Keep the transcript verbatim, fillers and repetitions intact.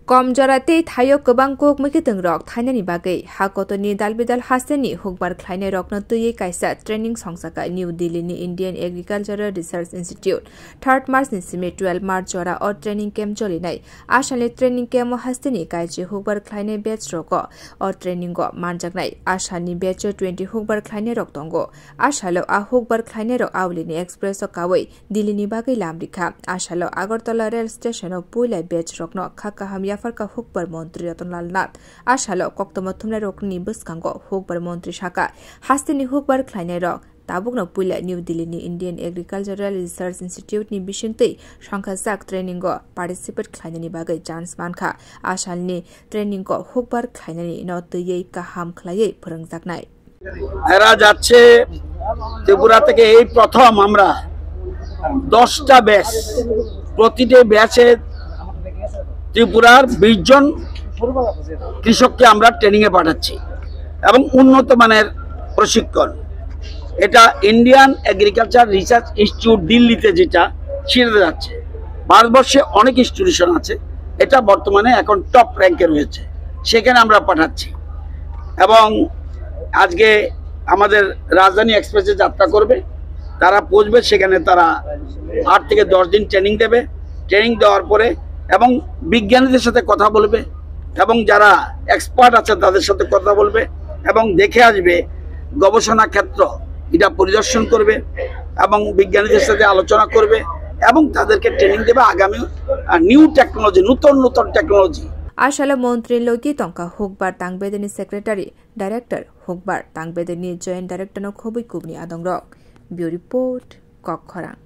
Kom jora tei thaio kwbang kuk mwkhwtwng rok thainani bagwi ha kotorni dalbidal hasteni hukbar khlainai rokno twiwi kaisa training songsaka New Delhi ni Indian Agricultural Research Institute. Third March ni simi twelve March jora o training camp cholinai. Asalni training camp o hasteni kaichi hukbar khlainai batch rogo o training o manjaknai. Asalni batch o twenty hukbar khlainai rok tongo. Asalo a hukbar khlainai rok Aulini Express o kawi Delhi ni bagwi lam rikha. Asalo Agartala rail station o puila batch rokno kha kaham yapharkha hukbar montri Ratan Lal Nath. Asalo koktwma thumnai rokni bwskango hukbar montri saka, hasteni hukbar khlainai rok tabukno puila New Delhi ni Indian Agricultural Research Institute ni bisingtwi songkhajak training o participate khlainani bagwi chance mankha. Asalni training o hukbar khlainani no twiwi kaham khlaiwi phwrwngjaknai. এরা যাচ্ছে ত্রিপুরা থেকে, এই প্রথম আমরা দশটা ব্যাচ, প্রতিটি ব্যাচে ত্রিপুরার বিশ জন কৃষককে আমরা ট্রেনিংয়ে পাঠাচ্ছি এবং উন্নত মানের প্রশিক্ষণ। এটা ইন্ডিয়ান এগ্রিকালচার রিসার্চ ইনস্টিটিউট দিল্লিতে যেটা, সেটাতে যাচ্ছে। ভারতবর্ষে অনেক ইনস্টিটিউশন আছে, এটা বর্তমানে এখন টপ র্যাঙ্কে রয়েছে, সেখানে আমরা পাঠাচ্ছি। এবং আজকে আমাদের রাজধানী এক্সপ্রেসে যাত্রা করবে, তারা পৌঁছবে, সেখানে তারা আট থেকে দশ দিন ট্রেনিং দেবে। ট্রেনিং দেওয়ার পরে এবং বিজ্ঞানীদের সাথে কথা বলবে এবং যারা এক্সপার্ট আছে তাদের সাথে কথা বলবে এবং দেখে আসবে, গবেষণা ক্ষেত্র এটা পরিদর্শন করবে এবং বিজ্ঞানীদের সাথে আলোচনা করবে এবং তাদেরকে ট্রেনিং দেবে আগামী নিউ টেকনোলজি, নতুন নতুন technology. Asalo montri logi tongkha hukbar tangbedeni secretary, director hukbar tangbedeni joint director no khobwi kubni adongrok. Bureau report, Kokkhorang.